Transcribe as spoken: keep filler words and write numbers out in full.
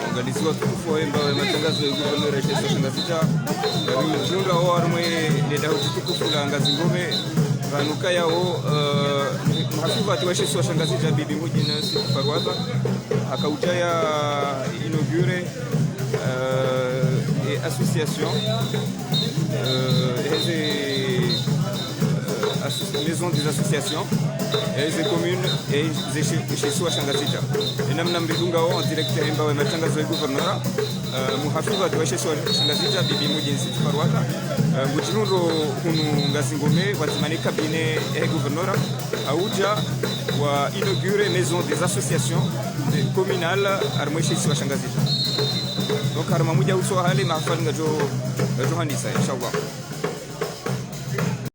Waangalizi watukufu wa embawe ya matangazo ya gouvernorat ya she isiwa sha Ngazidja, ngari mzundra wo harumwa le daho tukufu la Ngazingome, pvanu kayao, eh, muhafidhwati wa she isiwa sha Ngazidja, Bibi Mujina Sitti Farwata, haka udja ya inaugure, eh, e association, eh, eze, eh, asso-, maison des associations, eh, eze commune, eh, ze she-, she isiwa sha Ngazidja. E namna mridungao en direct ya embawe ya matangazo ya gouvernorat, eh, muhafidhwati wa she isiwa sha Ngazidja, Bibi Mujina Sitti Farwata, eh, ngudjihundrao hunu Ngazingome, pvwadzima ne cabinet ya gouvernorat, ha udja wa inaugure maison des associations de-, communales harumwa she isiwa sha Ngazidja. Donc, harumwa mudja utso wa hale mahafali ngadjo, ngadjo handisa, inshallah.